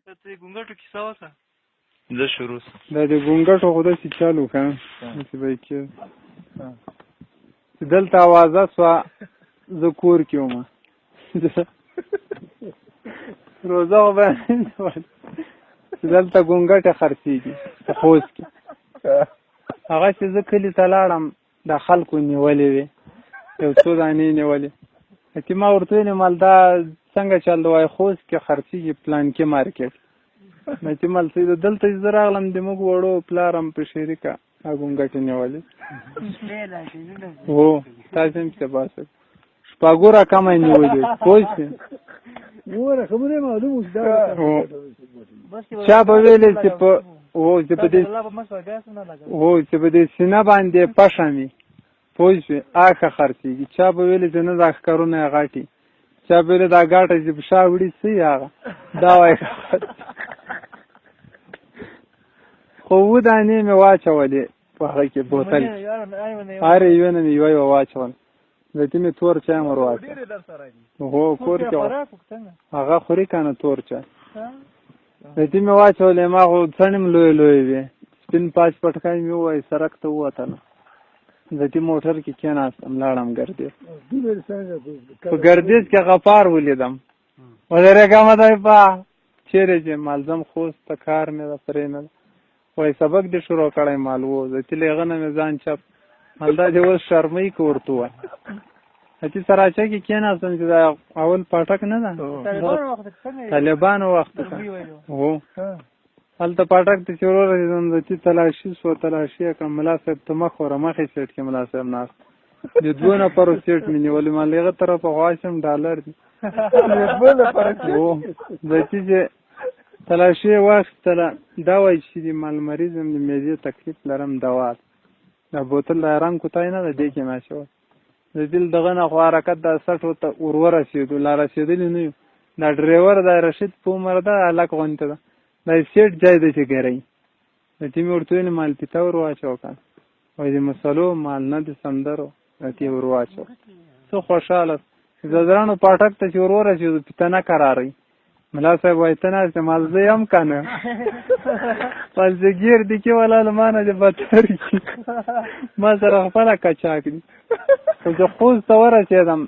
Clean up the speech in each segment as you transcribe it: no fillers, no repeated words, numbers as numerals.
ته ګونګټو کیسه وکړه. زه شروع سم. دا د ګونګټو خو داسې چل و که نه، داسې به یې کېده چې دلته اوازه سوه، زه کور کې وم، روزه خو به نه نیولې، چې دلته ګونګټې خرڅېږي په خوست کې. هغه چې زه کلي ته لاړم، دا خلکو نیولې وې، یو څو دانې نیولې. چې ما ورته ویلې مال دا څنګه چل دی، وایي خوست کې خرڅېږي پلانکي مارکېټ. چې مال څه دلته چې زه راغلم، د موږ وړو پلار هم په شریکه دا ګونګټې نیولې. هو تاسې هم چې باسئ شپږو رقمه یې نیولې، پوه شوې؟ ګوره خبرې معلوم اوس دا چا به ویلې چې په هو چې په دې هو چې په دې سینه باندې پښه مې، پوه شوې، آښه خرڅېږي. چا به ویلې چې نه دا ښکرونه یې غټي، چا به ویلې دا ګاټه چې په شا وړي څه یې هغه دا وایي. خو اووه دانې مې واچولې په هغه کې بوتل کې، هرې یوې نه مې یوه یوه واچوله. ځکه مې تور چای هم ور واچول. هو کور کې هغه خوري که نه تور چای. ځکه مې واچولې، ما خو څڼې هم لویې لویې وې، سپین پاس پټکی مې ووایي، سړک ته ووتله. ځکه موټر کې کېناستم لاړم ګردېز. په ګردېز کې غفار ولیدم، ودرېږه مه دی په چېرې چې مال ځم خوست ته، کار مې ده پرې مې ده. وایي سبق دې شروع کړی؟ مال وو ځکه له هغه نه مې ځان چپ، مال دا دې اوس شرمۍ که ورته ووایي. چې سراچه کې کېناستم چې دا اول پاټک نه ده، طالبانو وخت ده. هو هلته پاټک ته چې ورورسېدم، ځکه تلاشي سوه، تلاشي یې کړم. ملا صاحب ته مخ وره، مخې سیټ کې ملا صاحب ناست، د دوو نفرو سیټ مې نیولی. ما له هغه طرفه خو هسې هم ډالر دي. هو ځکه چې تلاشي یې واخیستله، دا وایي چې د مال مریض یم، د معدې تکلیف لرم، دوا دا بوتل د رنګ کوتای نه ده، دې کې مې اچولی. د دې دغه نه خو حرکت دا سټو ته ور ورسېدو، لا رسېدلي نه یو، دا ډریور دا رشید په عمر ده، هلک غوندې ده، دا سیټ ځای دی چې ګرئ. چې مې ورته ویل مال پیته ور واچوه که نه، وایي د مسلو مال نه د سندرو، راته یې ور واچوه. څه خوشحاله ځدراڼو پاټک ته چې ور ورسېدو، پیته نه کرارئ. ملا صاحب وایي ته ناست یې؟ مال زه یم که نه، مال چې ګیر دي کې ولا له ما نه دې بدتر کړي، ما سره خپله کچاک دي. خو چې خوست ته ورسېدم،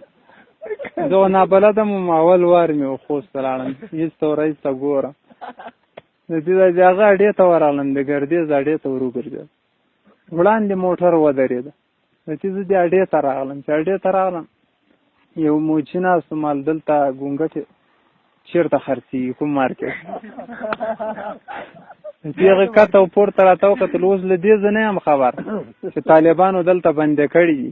زه خو نابلده وم، اول وار مې و خوست ته لاړم، هېڅ ته ورایسته ګورم. د دې ځای د هغه اډې ته ورغلم، د ګردېز اډې ته ور وګرځېدم، وړاندې موټر ودرېده. چې زه دې اډې ته راغلم، چې اډې ته راغلم یو موچي ناست و، مال دلته ګونګټې چېرته خرڅېږي کوم مارکېټ؟ چې هغه کته او پورته راته وکتل، اوس له دې زه نه یم خبر چې طالبانو دلته بندې کړي دي،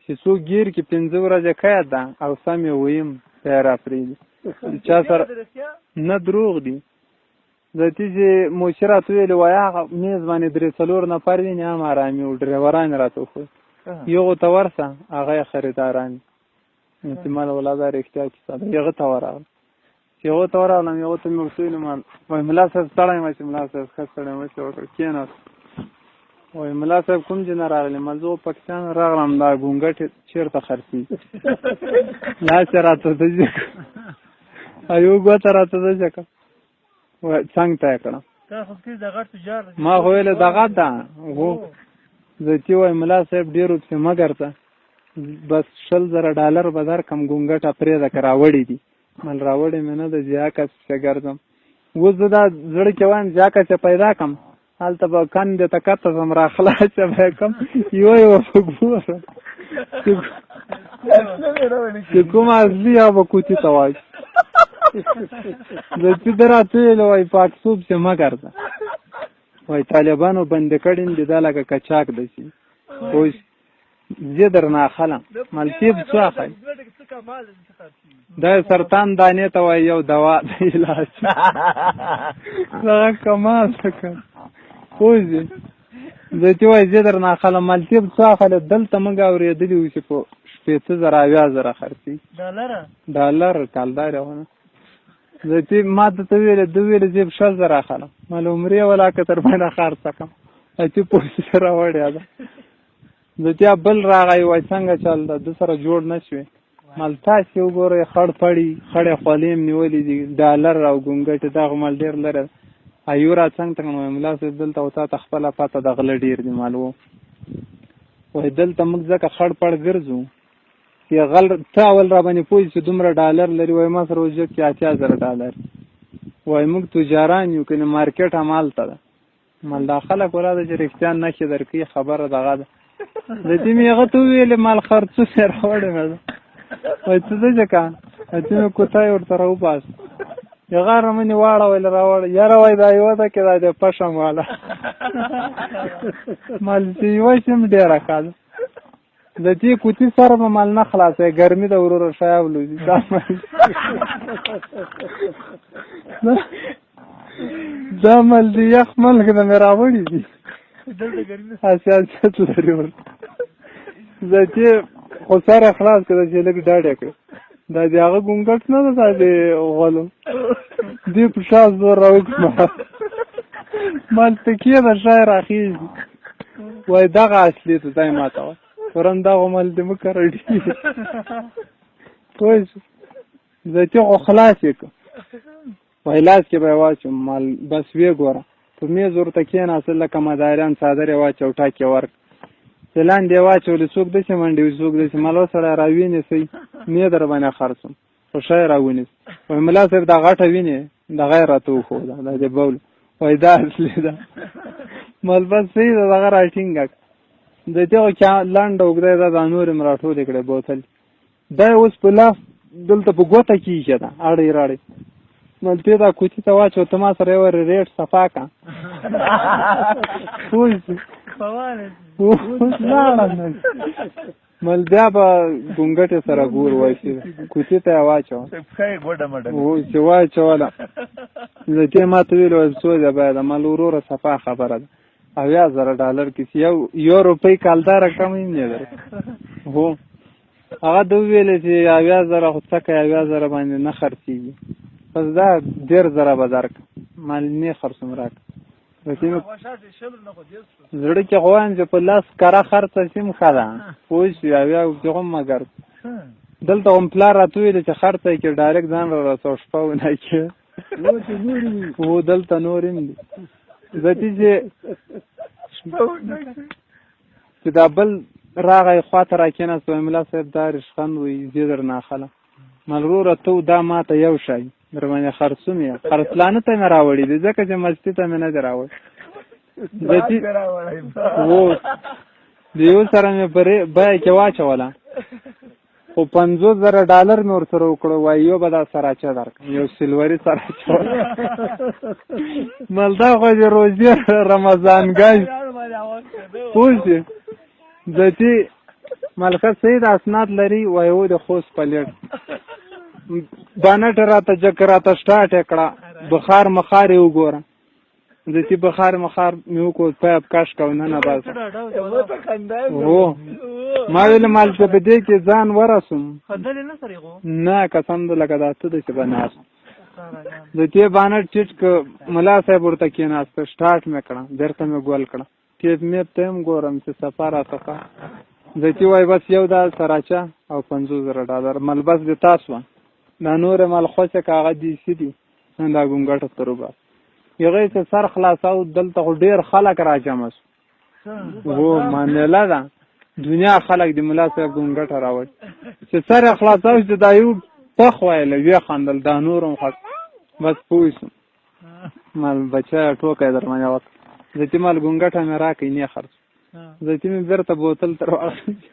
چې څوک ګیر کې 5 ورځې قید ده او سم یې ویم بیا یې راپرېږدي. چا سره نه دروغ دي. ځکه چې موچي راته ویلې وایي هغه مېز باندې 3-4 نفر ویني هم ارامي و، ډریوران یې راته وښودل، یغو ته ورسه هغه یې خریداران دي. چې مال ولا دا رښتیا کیسه ده. هغه ته ورغلم، چې هغه ته ورغلم، هغه ته مې ورته وویل مال وایي ملا صاحب ستړی یم، چې ملا صاحب ښه ستړی یم، چې وکړ کېناست. وایي ملا صاحب کوم ځای نه راغلی؟ مال زه پکتیا نه راغلم، دا ګونګټې چېرته خرڅېږي؟ لاس یې راته داسې کړ، یو ګوته راته داسې کړه، وایي څنګ ته یې کړم. ما خو ویلې دغه ده. هو ځکه وایي ملا صاحب ډېر ورپسې مه ګرځه، بس 20,000 ډالر به درکړم، ګونګټه پرېږده که راوړې دي. مل راوړې مې نه ده، چې هکه پسې ګرځم. اوس زه دا زړه کې وایم چې هکه چې پیدا کړم، هلته به کندې ته کته ځم، را خلاصه به یې کړم، یوه یوه به ګورم چې کومه اصلي هغه به کوتي ته واچوم. ځکه ده راته ویل وایي پاکسو پسې مه ګرځه، وایي طالبانو بندې کړي دي، دا لکه کچاک دی چې پوه شې. زه درنه اخلم. مالتیب څه اخلي؟ دا سرطان دانې ته وایي یو دوا د علاج. دغه کمال ده که پوه شې. زه چې وایي زه درنه اخلم. مالتیب څه اخلي؟ دلته موږ اورېدلي وو چې په 60,000 70,000 خرڅېږي. ډالر کالدارې خو نه. زه چې ما ته ته ویلې، ده ویلې زه یې په 20,000 اخلم. ما له عمرې ولاکه تر باندې خرڅه کړم، چې پوه شې راوړې ده. زه چې بل راغی وایي څنګه چل ده، ده سره جوړ نه شوې. مال تاسې وګورئ، خړ پړي خړې خولې هم نیولې دي، ډالر او ګونګټې، دا خو مال ډېر لرې ده. ایو را څنګ ته کړم، ملا صاحب دلته خو تا ته خپله پته د غله ډېر دي. مال و وایي دلته موږ ځکه خړ پړ ګرځو چې غل ته اول را باندې پوه چې دومره ډالر لري. وایي ما سره اوس جیب کې 80,000 ډالر. وایي موږ تجاران یو، کنې مارکیټ همالته ده. مال دا خلک ولا ده چې رښتیا نښې درکوي، خبره دغه ده. د دې مې هغه ته وویلې مال خرڅو یې راوړې مې ده. وایي څه ده چې که چې مې کوتۍ ورته راوباسه، هغه رمنې واړول راوړ، یاره وایي دا یوه ده کې دا د پشم والا. مال چې یوه شي هم ډېره ښه ده. د دې کوتي سره به مال نه خلاصوي، ګرمي ده وروره، ښه ولوځي. دا مال د یخ ملک نه مې راوړي دي، حساسیت لري ورته. زه چې خو سر یې خلاص کړه چې لږ ډاډ یې کړ، دا د هغه ګونګټ نه ده، دا د غلو دې په شا زور راوکړم، مال تکیه ده، شا یې راخېږي. وایي دغه اصلي ته دی ما ته وایي ورن دغه مال دې مه کره ډېر پوه شو. زه چې خو خلاص یې کړ، وایي لاس کې به یې واچوم، مال بس ویې ګوره. په مېز ورته کېناستل لکه مداریان، څادر یې واچو، ټاک یې ورکړ، چې لاندې یې واچولې، څوک داسې منډې وي څوک داسې. مال وسړی راوینیسئ، نه یې در باندې خرڅوم، خو ښه یې راونیسئ. وایي ملا صاحب دا غټه وینې، دغه یې راته وښوده، دا د بول. وایي دا اصلي ده. مال بس صحیح ده، دغه راټینګه کړه. د دې خو لنډه اوږده ده، دا نورې مې راټولې کړې بوتل. دا یې اوس په لاس دلته په ګوته کې ایښې ده، اړی راړی. ملتې دا کوتي ته واچوه، ته ما سره یو ریټ صفا کا. پوه شو لاړم. مل بیا به ګونګټې سره ګور وای چې کوتي ته یې واچوه، چې واچوله. د دې ما ته ویل وایي څو دی باید. مل وروره صفا خبره ده، 70,000 ډالر کې یو روپۍ کالداره کم یې نه درک. هو هغه ده وویلې چې 70,000 خو څکه 70,000 باندې نه خرڅېږي، بس دا 30,000 به درکړم. مال نه خرڅوم راکړه. زړه کې خو وایم چې په لاس کره خرڅه شي هم ښه ده، پوه شوې؟ 70 کې خو مګر دلته هم پلار راته وویلې چې خرڅه یې کې ډایرکټ ځان را رسوه، شپه ونه کې هو دلته نور هم دي. ځکه چې دا بل راغی خواته را کېناست، وایي ملا صاحب دا ریشخند وایي زه درنه اخلم. مل وروره ته دا ما ته یو شی در باندې خرڅوم یې، خرڅلانه ته مې راوړي دي، ځکه چې مستي ته مې نه دي راوړي. هو د یو سره مې بیه کې واچوله، خو 50,000 ډالر مې ورسره وکړو. وایي یو به دا سراچه درکړم، یو سلوري سراچه. مل دا خو د روژې رمضان ګای پوه شوې. ځکه ملخه صحیح د اسناد لري. وایي و د خوست پلیټ بانټ راته جک راته سټارټ یې کړه، بخار مخار یې وګوره. ځکه بخار مخار مې وکړ، پایپ کش کو نه نه بس هو ما ویل مال چې په دې کې ځان ورسوم نه قسم ده لکه دا ته داسې به ناست. د دې بانټ ټیټ که ملا صاحب ورته کېناسته، سټارټ مې کړه، بېرته مې ګول کړه، ټیپ میپ ته هم ګورم چې صفا را صفا. ځکه وایي بس یو دا سراچه او 50,000 ډالر مال بس د تاسو دا نور مال خوښه که هغه دیسي دي، نن دا ګونګټه تر وباسه. هغه یې چې سر خلاصاو، دلته خو ډېر خلک راجمع شو، هو معامله ده، دنیا خلک د ملا صاحب ګونګټه راوړي. چې سر یې خلاصاو چې دا یو پخ ویله، ویې خندل، دا نور هم خلک بس پوه شوم. مال بچیه ټوکه یې در باندې وکړه. ځکه مال ګونګټه مې راکړئ نه خرڅ. ځکه مې بېرته بوتل تر واخیست،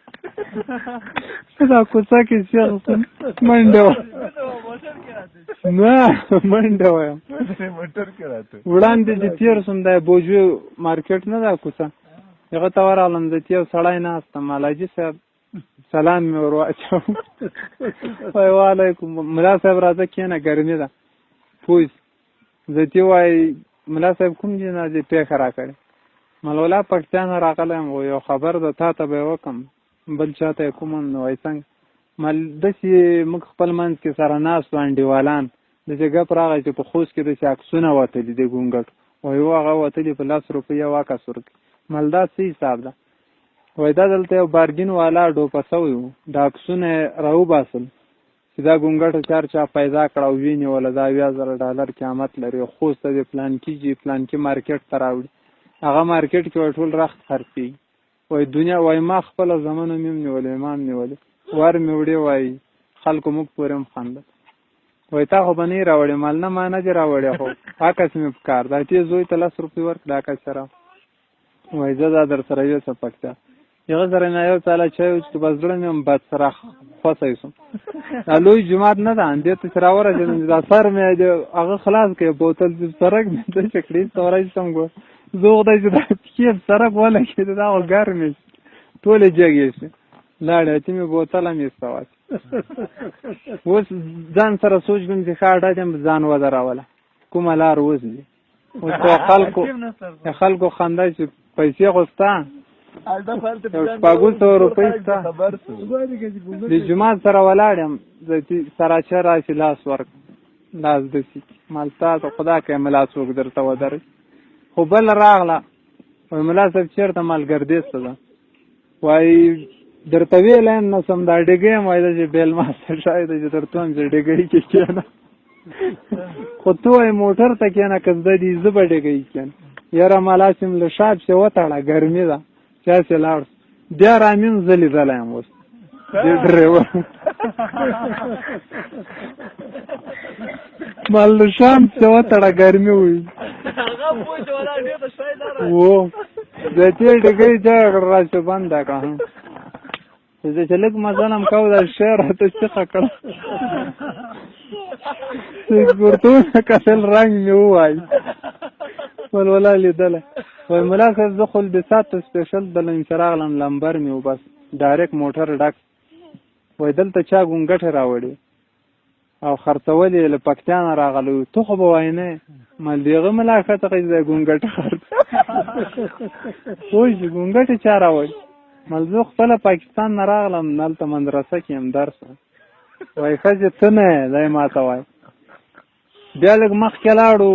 دا کوڅه کې سیخ منډه وه، نه منډه وایم وړاندې چې تېر شوم، دا بوجو مارکیټ نه ده کوڅه، هغه ته ورغلم. ځکه یو سړی ناست دی، مال حاجي صاحب سلام مې ور واچاوه. وایي وعلیکم ملا صاحب راځه کښېنه ګرمي ده. پوه ځکه وایي ملا صاحب کوم دي نه دې پېښه راکړې. ملولا پکتیا نه راغلی یم، یو خبر ده تا ته به یې وکړم، بل چا ته یې کوم هم نه. وایي څنګه؟ مل داسې موږ خپل منځ کې سره ناست وو انډیوالان، داسې ګپ راغی چې په خوست کې داسې عکسونه وتلي دي ګونګټ. وایي هو هغه وتلي په 10 روپۍ یو عکس ورکوي. مل دا څه حساب ده؟ وای دا دلته یو بارګین والا ډوپه سوی و، دا عکسونه یې راوباسل چې دا ګونګټه چار چا پیدا کړه او ویې نیوله، دا 70,000 ډالر قیامت لري، خوست ته دې پلانکي جي پلانکي مارکیټ ته راوړي، هغه مارکیټ کې وای ټول رخت خرڅېږي. وای دنیا وای ما خپله زمنو مې هم نیولې، ما هم نیولې، ور مې وړې، وای خلکو موږ پورې هم خندل. وای تا خو به نه یې راوړې؟ مال نه، ما نه دي راوړې، خو عکس مې پکار دا تی زوی ته 10 روپۍ ورکړه، عکس یې راوړ. وای زه دا در سره یوسم پکتیا. هغه سره مې یو څاله چای وڅښت، بس زړه مې هم بد سره خوسی شوم. دا لوی جومات نه ده، دې ته چې راورسېدم چې دا سر مې د هغه خلاص کړ، بوتل چې سرک مې داسې کړې، څه ورسېدم ګور زه خدای چې دا پښې په سرک ولګېدې، دا خو ګرمې شوې، ټولې جګې شوې، لاړې چې مې بوتل هم ایسته واچوه. اوس ځان سره سوچ کوم چې ښه اډه دې هم ځان ودروله، کومه لار اوس دي؟ اوس خو خلکو خندا چې پیسې خو سته، یو 600 روپۍ سته. د جومات سره ولاړ یم، سراچه راشي لاس ورکړم، لاس داسې کړي، مال تا ته خدا کوي ملا څوک درته ودروي. خو بله راغله، وایي ملا صاحب چېرته؟ مال ګردېز ته ده. وایي درته ویلی هم نه سم، دا ډیګۍ هم وایي چې بېلما ته شاید چې درته ووایم چې ډیګۍ کې کښېنه، خو ته وایي موټر ته کښېنه، که زده دي زه به ډیګۍ کښېنم. یاره مال هسې م له شا پسې وتړه، ګرمي ده، چې هسې لاړ شو. بیا رامین زه لیدلی یم اوس دې ډریور مال له شام پسې وتړه، ګرمي وي. و د دې ډیګۍ ځای کړه راسې بنده کړه. زه چې لږ مزل هم کوو، دا شی راته چیخه کړه، چې ورته کتل رنګ مې ووایي. ول ولا لیدلی. وایي ملا صاحب زه خو البسات ته سپیشل دلم چې راغلم، لمبر مې و، بس ډایرکټ موټر ډک. وایي دلته چا ګونګټې راوړې او خرڅولې یې، له پکتیا نه راغلی وو، ته خو به وایې نه؟ مال د هغه ملا ښه ته چې دی ګونګټې خرڅ پوه شي ګونګټې چا راوړې؟ مال زه خپله پاکستان نه راغلم، هلته مدرسه کې یم درس. وایي ښځې ته نه یې؟ دی ما ته وایي. بیا لږ مخکې لاړو،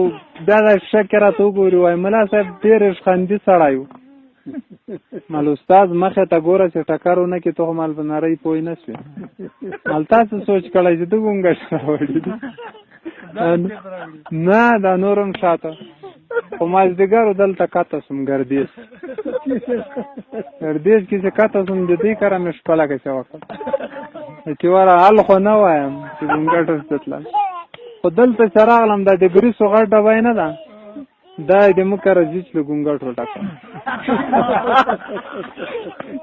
بیا دا شیشه کې راته وګوري، وایي ملا صاحب ډېر ریشخندي سړی و. مال استاد مخې ته ګوره چې ټکر ونه کړي، ته خو مال په نرۍ پوه نه شوې. مال تاسو سوچ کړی چې ده ګونګټې راوړي دي؟ نه دا نور هم شاته. خو مازدیګر دلته کته شوم ګردېز، ګردېز کې چې کته شوم د دوی کره مې شپه لکه چې وکړه، چې وره حل خو نه وایم چې ګونګټو پسې تلم. خو دلته چې راغلم دا د ګریسو غټ ډبی نه ده، دا یې د موږ کره ځي چې له ګونګټو ډکه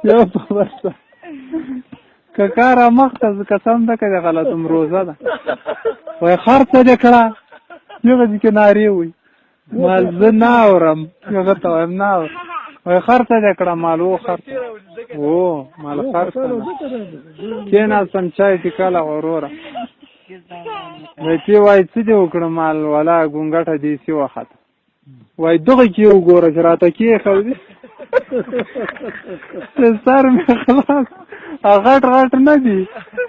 یو په بس که کار مخته قسم ده که د غلطم روزه ده. وایي خرڅه دې کړه، یغه دې کې نارې وي، مال زه نه اورم، هغه ته وایم نه اورم. وایي خرڅه دې کړه، مال و خرڅه و مال خرڅه کېناستم چای ټیکله وروره. وایي تی وایي څه دې وکړه؟ مال ولا ګونګټه دې سي وخته. وایي دغه کې وګوره چې راته کېښودې، چې سر مې خلاص، غټ غټ نه دي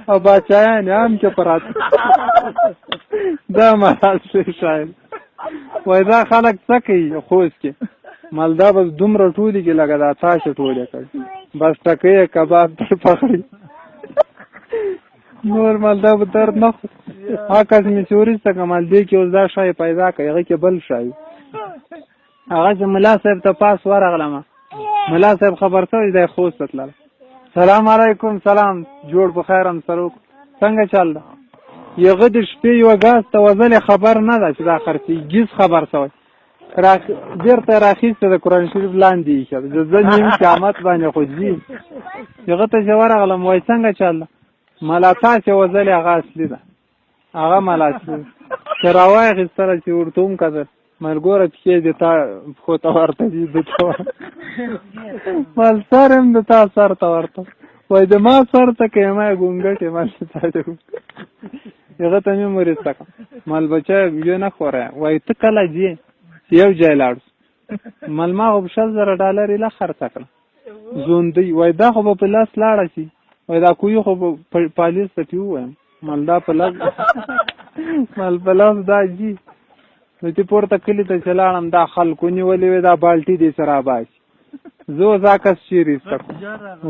او باچایان یې هم کې پراته. دا ملال شي شاید. وایي دا خلک څه کوي خوست کې؟ مال دا بس دومره ټولې کې لکه دا تاسې ټولې کړې، بس ټکۍ یې کباب تر پخوي، نور مال دا به درد نه خوري. هغه کس مې چې وروسته که مال دې کې اوس دا شی پیدا کړي، هغه کې بل شی. هغه چې ملا صاحب ته پاس ورغلم، ملا صاحب خبر سوی دی خوست ته تللی. سلام علیکم، سلام، جوړ په خیر هم سره وکړو، څنګه چل ده؟ هغه د شپې یوه ګاز ته وزلې خبر نه ده چې دا خرڅېږي، ګیز خبر سوی، بېرته یې راخیسته د قرآن شریف لاندې یې ایښی ده، زه نیم قیامت باندې خو ځي. هغه ته چې ورغلم وایي څنګه چل ده؟ ملا تاسې وزلې هغه اصلي ده، هغه ملا اصلي ده. چې راواخیستله چې ورته وم کتل، مال ګوره پښې دې تا پښو ته ورته دي، ده ته ورته، مال سر هم د تا سر ته ورته. وایي د ما سر ته که ما یې ګونګټې مال تا دې هغه ته مې مرسته کړه. مال بچی یې نه خوره. وایي ته کله ځې؟ چې یو ځای لاړ شو. مال ما خو په 20,000 ډالر ایله خرڅه کړه زوندۍ. وایي دا خو به په لاس لاړه شي. وایي دا کوی خو به پالیس ته پې ووایم. مال دا په لاس مال په لاس دا ځي. نو چې پورته کلي ته چې لاړم، دا خلکو نیولې وې، دا بالټي دې سره باسي. زه اوس عکس چېرې ایسته کوم؟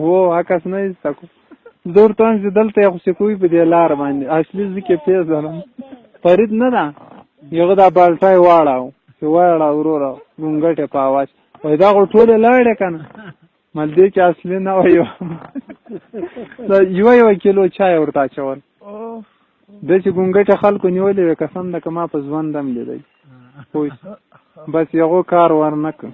هو، عکس نه ایسته کوم. زه ورته وایم چې دلته یې خوشې کوي په دې لار باندې، اصلي زه کې پېژنم. فرید نه ده، هغه دا بالټی واړاوه، چې واړه وروره ګونګټې په اواز وایي دا خو ټولې لاړې که نه. مل دې کې اصلي نه وه، یوه یوه یوه کیلو چای ورته اچول. ده چې ګونګټې خلکو نیولې وې، قسم ده که ما په ژوند هم لیدی. پوه شو، بس هغو کار ورنه کړ.